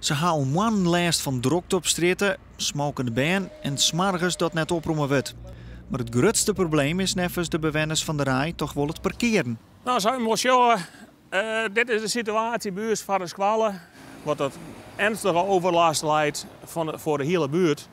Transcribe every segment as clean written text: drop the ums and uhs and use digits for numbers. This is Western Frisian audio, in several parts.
Se ha al moannen lêst fan drokte op strjitte, smokende bern en smoargens dat net opromme wurdt. Mar it grutste probleem is neffens de bewenners fan de Raai toch wol it parkearen. Nou, zou je maar sjogge, dit is de situaasje buert foar de skoalle, wat dat ernstige overlast leidt foar de hiele buert.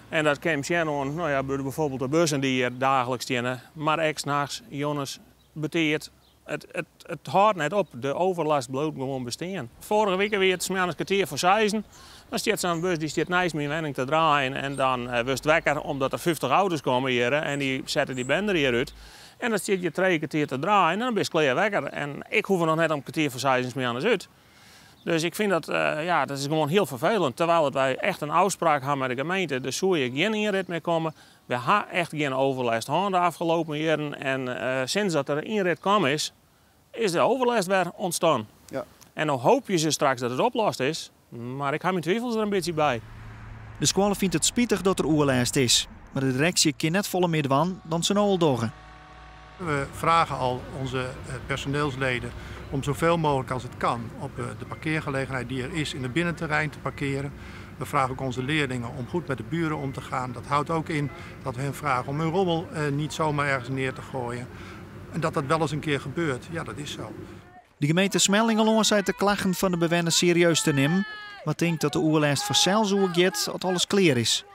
En dat kin sjen oan, no ja, bijvoorbeeld de bussen dy't hjir daagliks steane, mar ek nachts, jûns, betiid. It hâldt net op, de overlast bliuwt gewoan bestean. Foarige wike wie it moarns 5:45. Dan stiet sa'n bus, dy stiet neist myn wenning te draaien en dan wurdst wekker omdat der 50 auto's komme hjir en dy sette dy bern der hjir út. En dan stiet je 3 kwartier te draaien en dan bist klear wekker. En ik hoech noch net om 5:45 moarns út. Dus ik fyn dat, ja, dat is gewoan hiel ferfelend. Terwijl wy echt in ôfspraak ha mei de gemeente, dus soe je gjin ynrit mear komme. We ha echt gjin overlast hân de ôfrûne jierren. En sûnt dat der ynrit kaam is, is de overlast wer ûntstien. En dan hoopje se straks dat it oplost is, mar ik ha myn twivels der in bytsje by. De skoalle fynt it spitich dat der oerlêst is. Mar de direksje kin net folle mear dwaan dan se no al dogge. We vragen al onze personeelsleden om zoveel mogelijk als het kan op de parkeergelegenheid die er is in het binnenterrein te parkeren. We vragen ook onze leerlingen om goed met de buren om te gaan. Dat houdt ook in dat we hen vragen om hun rommel niet zomaar ergens neer te gooien. En dat dat wel eens een keer gebeurt, ja, dat is zo. De gemeente Smellingerlân seit de klachten fan de bewenners serieus te nimmen, mar tinkt dat de oerlêst fansels oergiet as alles klear is.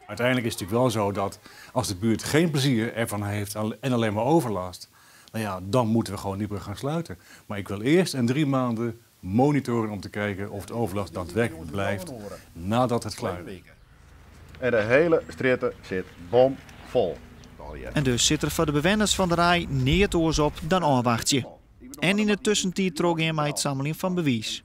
Uiteindelijk is het natuurlijk wel zo dat als de buurt geen plezier ervan heeft en alleen maar overlast, nou ja, dan moeten we gewoon die brug gaan sluiten. Maar ik wil eerst een 3 maanden monitoren om te kijken of de overlast daadwerkelijk blijft nadat het klaar is. En de hiele strjitte sit bomfol. En dus sit der foar de bewenners fan de Raai neat oars op dan ôfwachtsje. En yn de tuskentiid trochgean mei it sammeljen fan bewiis.